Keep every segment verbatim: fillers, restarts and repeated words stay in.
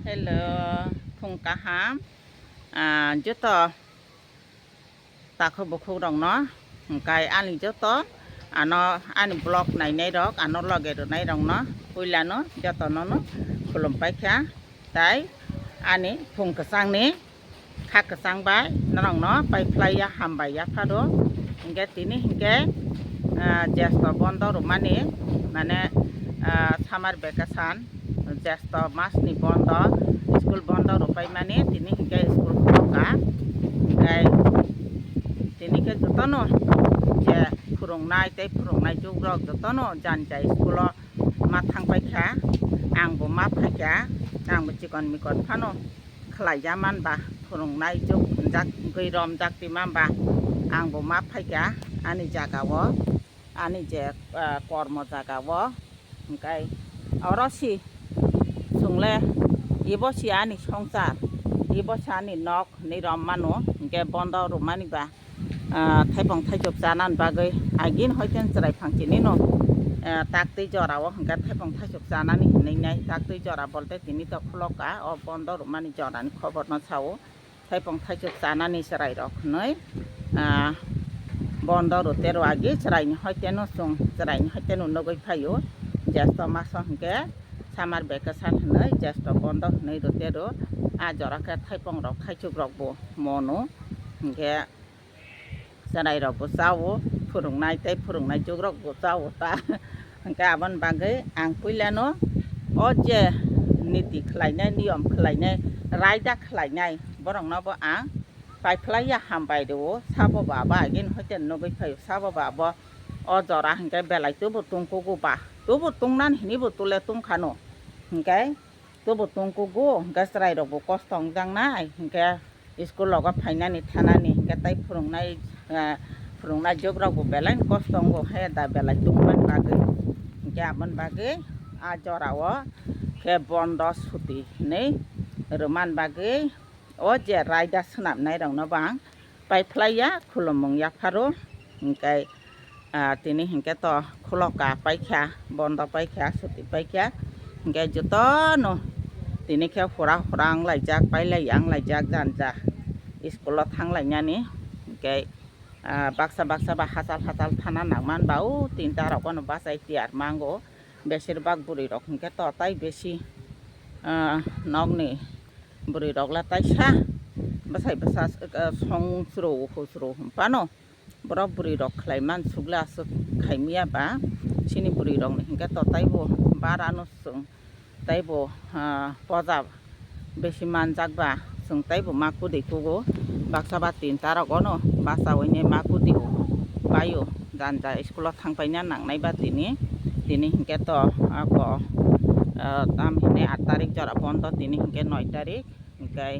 Hello, phung kaham. Ah, joto takhuk bukhuk rokno, hwnkhe ani joto ano ani vlog nainai rok, ano loge rwnai rokno puilano jotono no khulum paikha. Tai ani phung kwchangni kha kwchang bai norokno pai phlai ya, hambai ya pharo. Hwnkhe tini hwnkhe, ah, jesto bondo rwmani, mane, ah, summer vacation, jesto masni bondo, school bondo rwpaimani tini hwnkhe school khulokha. Hwnkhe tini khe jotono je phwrwngnai tei phwrwngnai jugrok jotono jani jai school o ma thang paikha, angbo ma phaikha, angbo chikon mikon phano khlai ya manba, phwrwngnai jug jak gwi romjak twi manba, angbo ma phaikha ani jaga o, ani je, ah, kormo jaga o, hwnkhe oro si chwngle ibo si ani songchar, ibo si ani nok hinwi rom mano, hwnkhe bondo rwmani ba, ah, thaipong thaichuk chanani bagwi agin hoiten chwrai phang chinino, ah, taktwi jorao hwnkhe thaipong thaichuk chanani hinwi nai, taktwi jora bolte tini to khulokha, o bondo rwmani jorani khoborno sao, thaipong thaichuk chanani chwrairok hinwi, ah, bondo rwtero agi chwraini hoiteno chwng chwraini hoiteno nugwi phaio, jesto maso hwnkhe summer vacation hinwi jesto bondo hinwi rwtero, ah, jora khe thaipongrok thaichukrokbo mono hwnkhe. Chwrairokbo chao, phwrwngnai tei phwrwngnai jugrokbo chao ta. Hwnkhe aboni bagwi ang puilano o je niti khlainai, niyom khlainai, raida khlainai, boroknobo ang paiphlai ya, hambai rwo. Sabo ba abo agini hoite nugwi phaio, sabo ba abo o jora hwnkhe belai tubu tungkugo ba, tubu tungnani hinibo tule tungkhano, hwnkhe tubu tungkugo, hwnkhe chwrairokbo kosto wngjaknai, hwnkhe school rogo phainani thanani hwnkhe tei phwrwngnai, ah, phwrwngnai jugrokbo belai kosto wngo, haya da belai tungmani bagwi. Hwnkhe aboni bagwi ah jorao khe bondo suti hinwi rwmani bagwi o je raida swnamnairokno bo ang paiphlai ya, khulumung yapharo. Hwnkhe, ah, tini hwnkhe to khuloka paikha, bondo paikha, suti paikha. Hwnkhe jotono tini khe hura hura wnglaijak, pailai ya wnglaijak janja school o thanglainani. Hwnkhe, ah, baksa baksa ba hachal hachal thana nangman ba o tinta rok bono bachai tiyar mango. Besir bak bwrwi rok hwnkhe to tai besi, ah, nokni bwrwi rok le taisa bwsai bwsa, ah, song chwrw hwchwrw hwnphano. Borok bwrwi rok khlai man sukle aswk khaimiya ba chini bwrwi rokni hwnkhe to taibo barano chwng taibo, ah, poja besi manjak ba chwng taibo ma kudui kugo baksa ba tinta rok ono bachaui ne ma kudui o paio janja school o thang paina nangnai ba tini tini hwnkhe to ako, ah, tam hwnwi aat tarik jora bondo tini hwnkhe noi tarik hwnkhe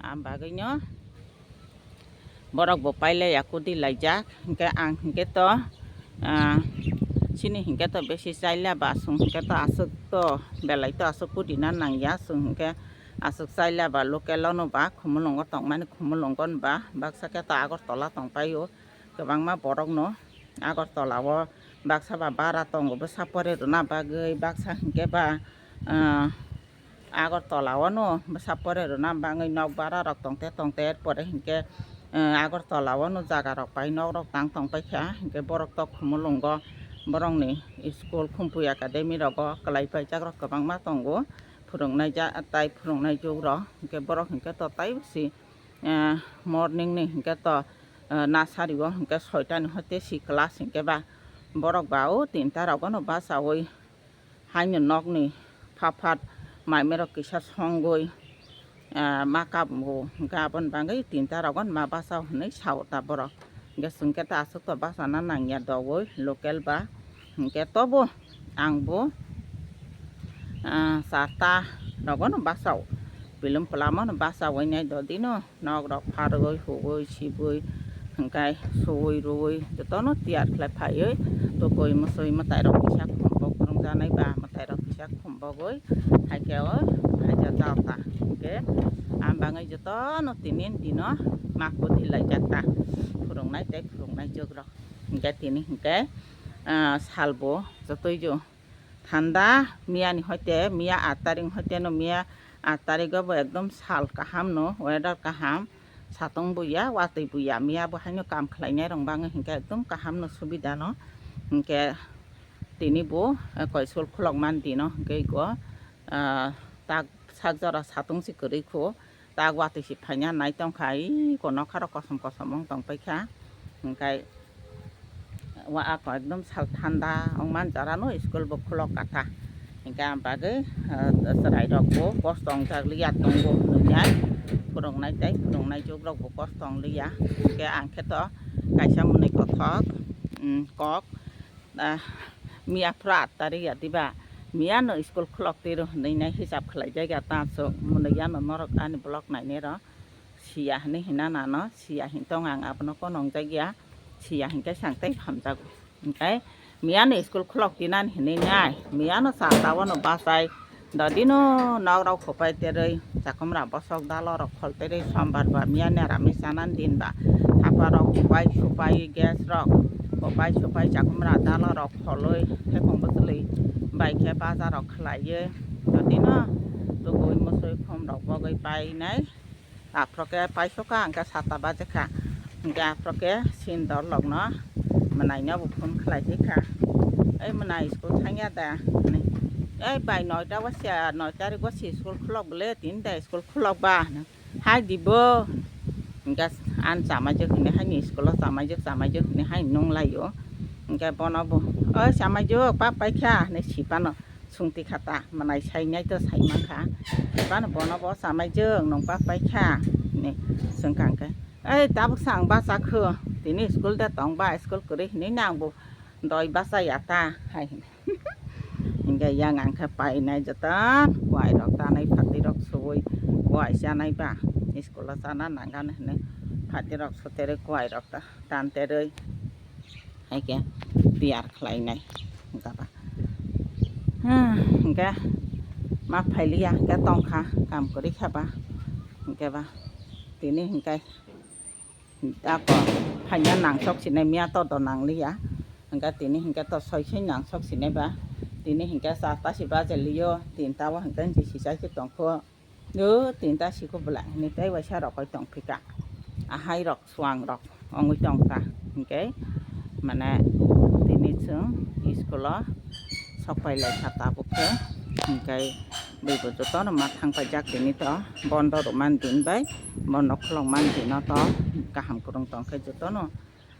am bagwino. Borok bo pailai ya kudi laijak, hwnkhe ang hwnkhe to, ah, chini hwnkhe to besi chaila ba, chwng hwnkhe to aswk to belai to aswk kudi na nangya, chwng hwnkhe aswk chaila ba local o no ba, Khumulwngo tongmani Khumulwngo no ba, baksa khe to Agartala tongpaio, kwbangma borok no Agartala o baksa ba bara tongo bwsa pore rwna bagwi, baksa hwnkhe ba, ah, Agartala o no bwsa pore rwna bagwi nok bara rok tongte tongte, er pore hwnkhe, eh, Agartala o no jaga rok pai nok rok tang tong paikha, hwnkhe borok to Khumulwngo borokni school Khumpui Academy rogo kwlai paijak rok kwbangma tongo, phwrwngnai ja tai phwrwngnai jug rok, hwnkhe borok hwnkhe to tai si, eh, morning ni hwnkhe to, eh, nursery o hwnkhe soita ni hoite si class hwnkhe ba borok ba o tinta rogo no bachaui haino nokni phat phat maimirok kisa songwi, ah, ma kap bo hwnkhe aboni bagwi tinta rogo ma bachao hinwi sao ta borok. Hwnkhe chwng khe ta aswk to bachana nangya dogwi local ba, hwnkhe tobo ang bo, ah, charta rogo no bachao, pilum pwlamo no bachaui nai dodino. Nok rok pharwi, huwi, sibwi, hwnkhe suwi, ruwi, jotono tiyar khlai phaiwi, tukui, musui, mwtai rok kisa khum pok rwngjaknai ba, mwtai rok kisa khum bogwi, haikhe o khaijak jao ta. Hwnkhe, ang bangwi jotono tinin dino ma kudi laijak ta, phwrwngnai tei phwrwngnai jwk rok. Hwnkhe tini hwnkhe, ah, salbo jotoi jo. thanda, miya ni hoite, miya aat tarik hoite no, miya aat tarik o bo ekdom sal kaham no, weather kaham, satung buya, watwi buya, miya bo haino kam khlainai rok bangwi hinkhe ekdom kaham no, subida no, hinkhe tini bo, eh, koi school khulok man dino, hinkhe go, ah, tak sak jora satung se kwrwi kho. Tak watwi se phaina nai tongkha, iko nokha rok kosom kosom wng tong paikha. Hinkhe wa ako ekdom sal thanda wng man jora no, school bo khulok kha. Hinkhe ang bagwi, ah, chwrai rok bo kosto wngjak liya tongo hinwi nai, phwrwngnai tei phwrwngnai jwk rok bo kosto wng liya. Hinkhe ang khe to kaisa mwnwi kothok, mm, kok, ah, miya phra aat tarik ya diba, miya no school khulok tiro hinwi nai hisab khlai jak ya ta aswk, mwnwi ya no norok ani vlog nainai rok. Siya hinwi hina nano, siya hin tong ang abono kono wngjak ya, siya hinkhe sang tei hamjago. Hinkhe miya no school khulok tinani hinwi nai, miya no sa tawano bachai, dodino nok rok khupai terwi, chakumra bosok dalo rok khol terwi, sombar ba miya ni rami chanani din ba, thapa rok khupai supai, gas rok khupai supai, chakumra dalo rok kholwi, thekhong bwchwlwi bai khe baja rok khlaiwi, dodino tubui mwswi khum rok bogwi painai. Aphro khe paisokha, hwnkhe sata baje kha. Hwnkhe aphro khe sin dol rokno mwnaino bo phone khlai di kha. "Ei mwnai, school thangya da?" hwnwi. "Ei bai, noita o se, noi tarik o se school khulok bole, tini da school khulok ba?" hwnwi. "Hai di bo." Hwnkhe ani chamaijwk hwnwi, haini school o chamaijwk, chamaijwk hwnwi haini nung lai o. Hwnkhe bono bo, "Oi chamaijwk, bak paikha?" hwnwi si phano. Sungti kha ta, mwnai sainai to sai mankha. Bano bono bo chamaijwk, nwng bak paikha? Hwnwi swngkha hwnkhe, "Ei, tabuk sa ang bachakho, tini school de tong ba, school kwrwi," hwnwi nang bo doi bachaya ta, hai hwnwi. Hwnkhe yang ang khe painai joto, kuai rok tanai, phatwi rok suwi, kuai chanai ba, school o chana nangani hwnwi phatwi rok suterwi kuai rok ta, tanterwi. Hai khe tiyar khlainai hwnkha ba. Hmm, hwnkhe ma phailiya hwnkhe tongkha, kam kwrwi kha ba. Hwnkhe ba tini hwnkhe ako phaina nangsok sinai, miya to do nangliya. Hwnkhe tini hwnkhe to soi soi nangsok sinai ba. Tini hwnkhe charta si baje liyo, tinta o hwnkhe si sisai khe tongkho. O tinta siko bwlai hinwi tei waisa rokoi tongphika. Ahai rok, suang rok wngwi tongkha. Hinkhe mane tini chwng school o sok pai laikha tabuk khe. Hinkhe bwrwi bo jotono ma thang paijak tini to bondo rwmani din bai, bondo khulokmani dino to kaham kwrwng tongkhe jotono,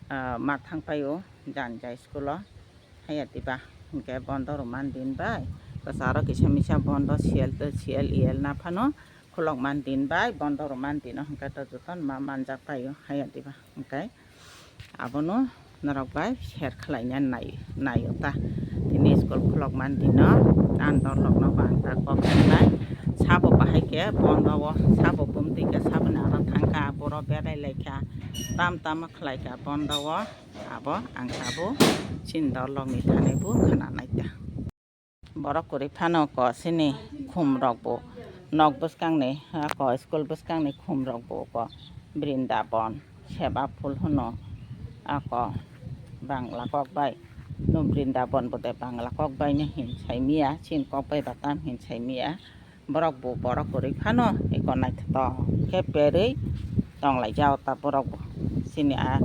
ah, ma thang paio jani jai school o. Haya diba, hinkhe bondo rwmani din bai, kwcharo kisa misa bondo siyal to siyal iyal naphano khulokmani din bai, bondo rwmani dino hinkhe to jotono ma manjak paio, haya diba, hinkhe abono norok bai share khlaina nai, naio ta. Tini school khulokmani dino ang dorlokno bo ang ta kok sanai, sabo bahai khe bondo o, sabo bumtwi khe saboni aro thangkha, boro berai laikha, tam tamo khlaikha bondo o. Abo ang tabuk chini dorlokni thani bo khna naikha. Borok kwrwi phano ko chini khum rok bo nok bwskangni, ako school bwskangni khum rok bo ko Brindabon, Seba phul hwno, ako Bangla kok bai. No Brindabon bo de Bangla kok bai no hin sai miya, chini kok bai ba tam hin sai miya. Borok bo borok kwrwi phano eko naithotok khe perwi tong lai jao ta borok bo. Chini a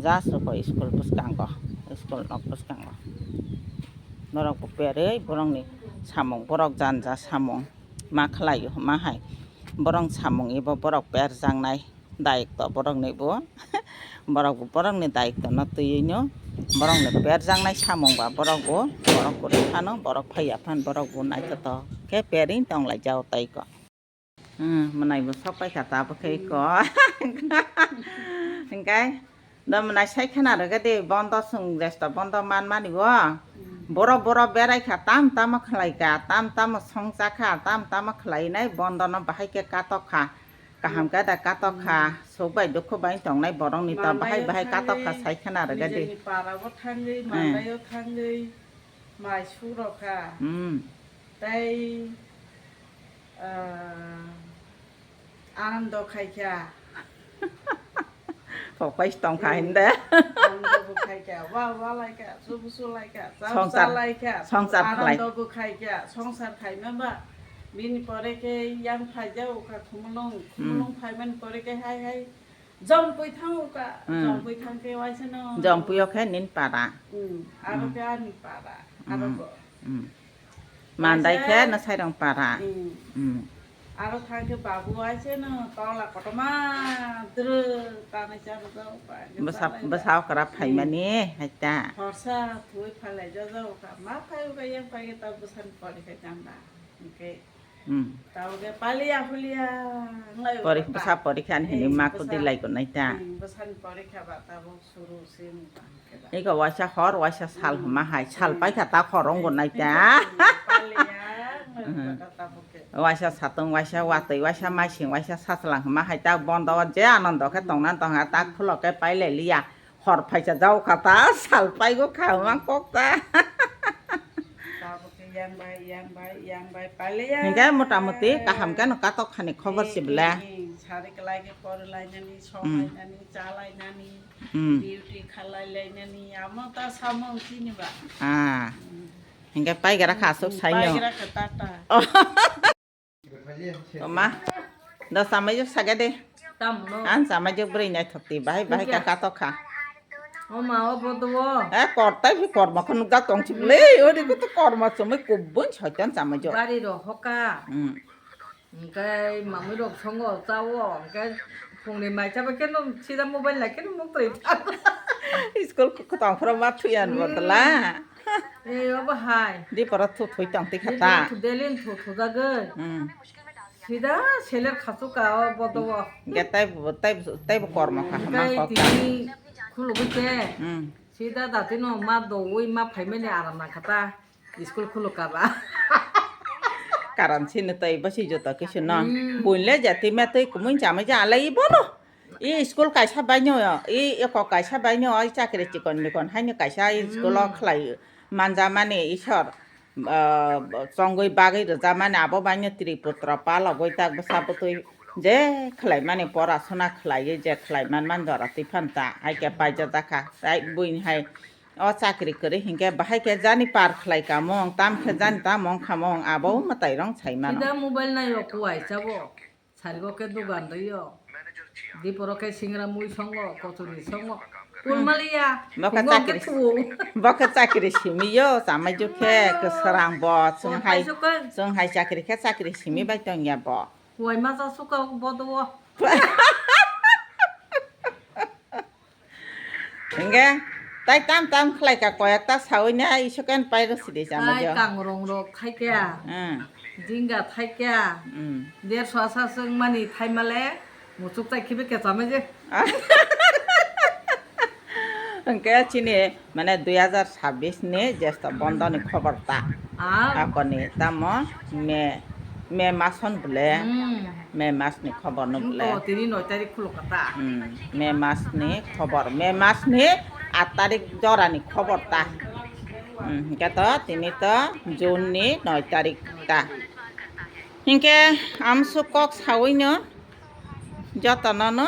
ja suko school bwskango, school nok bwskango. Borok bo perwi borokni samung, borok jani ja samung ma khlai o ma hai. Borok samung ebo borok perjaknai. Daikto borokni bo, borok bo borokni daikto no twiwi no, borokni perjaknai samung ba borok bo, borok kwrwi phano, borok phaiya phan borok bo naithotok khe perwi tong lai jao tai ko. Hmm, mwnai bo sok pai kha tabuk khe ko. Hinkhe do mwnai sai khna rwgadi bondo, chwng jesto bondo man mani bo. Borok, borok berai kha, tam tamo khlai kha, tam tamo songcha kha, tam tamo khlai nai bondo no bahai khe katok kha. Kaham khe da katok kha, sok bai dukhu bai tongnai borok ni ta bahai bahai katok kha, sai khna rwgadi. Nijeni para o thangwi, hmm, malai o thangwi, mai su rok kha. Hmm. Tei, ah, anando khai kha. Tokai tongkha hinde. Ang dobo khaikha, wa wa laikha, subu su laikha, chap Songsar, cha laikha, songsar aram khlai. Dobo khaikha, songsar khaima ba. Bini pore khe yang phaijao kha khumulung, Hmm. khumulung phaimani pore khe hai hai jom pui thango kha, Hmm. jom pui thang khe waisa no. Jom puio khe nin para. Hmm, aro Hmm. khe ani para, aro Hmm. bo. Hmm. Mandai khe Waisa. Nwsairong para. Hmm. Hmm. Aro thang khe babu waisa no tola kotorma dwrwk tanai cha rwjak ba. Bwsa, bwsa okra phaimani Hmm. hai ta. Horsa thui phalai jajak kha. Ma phai uga yang phai khe ta bwsani pori khe janda. Hwnkhe Hmm. tabuk khe paliya huliya wnglaio Pori, ta. Bwsa porikha ni hini Eh, ma bwsa, kudi lai gonai ta. Hmm, bwsani porikha ba tabuk suru se wng tang khe ba. Ego waisa hor, waisa sal Hmm. hwnma hai. Sal Hmm. paikha ta hor wng gonai ta. Hmm, paliya wnglaio Hmm. ta tabuk khe. Waisa satung, waisa watwi, waisa maising, waisa sachwlang hwnma hai ta bondo o je anondo khe tongna tongha ta khulo khe pailai liya. Hor phaisa jao kha ta, sal paigo kha hwnma kok ta. Tabuk khe yang bai, yang bai, yang bai, paliya. Hingke mota moti kaham khe no katok khani khobor si bwle. Hmm, hmm, hmm. Sari kwlai khe pori lainani, song Hmm. lainani, cha lainani, Hmm. duty khalai lainani, amo ta samung chini ba. Ah. Hmm. Hingke paigra kha aswk Hmm, saino. Paigra kha ta ta. Oh. Toma, da samai jok saga de. Tamo no. An samai jok bwrwi naithok ti, bahai, bahai Hingke? Ka katok kha. O ma, o bodo o. Eh, kor tai phi korma kho nukjak tong chibole, ori ko to korma chumui kubun soitan samai jok. Bari ro hoka. Hmm. Hingke mamui rok songo chawo, hingke phungni mai chaba khe no sida mobile lai khe no muk twi tha. School ko tong phro ma thuyan Hmm. bodla. Eh, obo hai. Di pora thu thui tong ti Di khata. Pora thu delin thu thu dagoi. Hmm. Sida seler khasu ka o bodo o. Ge tai bo, tai bo, tai bo korma kha hama Hingke kok ta. Tini khulugui khe. Hmm. Sida dati no ma do ui ma phaimani aram na khata. School khuluk ka ba. Karan sini tai basi joto kisu no. Hmm. Buinle jati ma tui kumui chamai ja alai bono. I school kaisa baino, i eko kaisa baino, i chakri chikon mikon haino kaisa i school o Hmm. khlai manjamani isor, ah, chongwi bagwi rwjamani abo baino Triputra palogwi tak bwsa bwtwi je khlaimani pora sona khlaiwi je khlai man man jora twi phan ta hai khe paijak jakha tai buini hai o chakri kwrwi hinkhe bahai khe jani par khlai kamung tam khe jani tamung khamung abo mwtai rong sai mano. Sida mobile naio kuwai chabo. Sarigo khe dugan rwio. Diporo khe singra mui songo, kochori songo. Kulmaliya, Bo khe phungo khe chakri, thuo. Bo khe chakri simiyo, chamai jukhe, Mayo. Kwsarang bo, Bo chwng hai, paisukha. Chwng hai chakri khe chakri simi bai tongya bo. Kuwai masa suka bodo o. Hingke, tai tam tam khlai ka koyek ta sawi na, isoken pai rw sidi chama Ai jo. Kangrong rok thaikya. Hmm. Jinga thaikya. Hmm. Derso asa swng mani thaimale, muchuk tai khibi kechama je. Hingke chini, mane, dui hajar sabbish ni jesto bondo ni khobor ta. Ah. Akoni tamo me, me mason bole. Hmm. May mas ni khobor no bole. Wngkha, tini noi tarik khuluk kha ta. Hmm, May mas ni khobor, May mas ni aat tarik jora ni khobor ta. Hmm, hingke to tini to June ni noi tarik ta. Hingke amsuk kok sawi no joto no no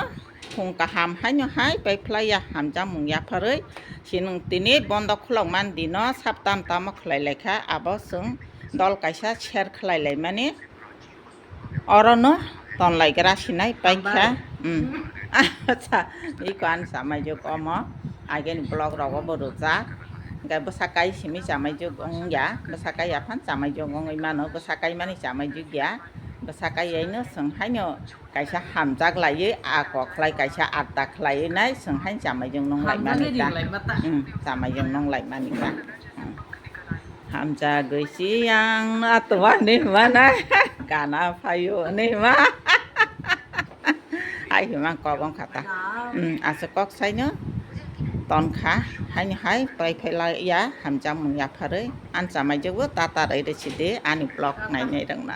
phung kaham hai no hai pai phlai ya hamjak mung yapharwi sinung tini bondo khulok man di no saptam tamo khlai lai kha abo chwng dol kaisa share khlai lai mani. Oro no tonlai gra sinai paikha. Hambai. Hmm. Acha, iko ani chamaijuk omo. Ageni vlog rogo bo rwjak. Hingke bwsa kai simi chamaijuk wngya. Bwsa kai aphan chamaijuk wngwi mano. Bwsa kai mani chamaijuk ya. Bwsa kai yaino chwng haino kaisa hamjak laiwi a kok khlai kaisa atta khlaiwi nai chwng haino chamaijuk nung lai mani ta. Hamjaknai ring lai ma ta. Hmm, chamaijuk nung lai mani ta. Hmm. Hamjagwi siyang no atwma hinwi hwnma nai. Gana phaio hinwi hwnma. Hai hwnma kok wng kha ta. Hmm, aswk kok saino ton kha. Haini hai prai phai lai ya hamjakmung yapharwi. Ani chamaijuk bo tata rwi rw sidi ani vlog nai nai rwngna.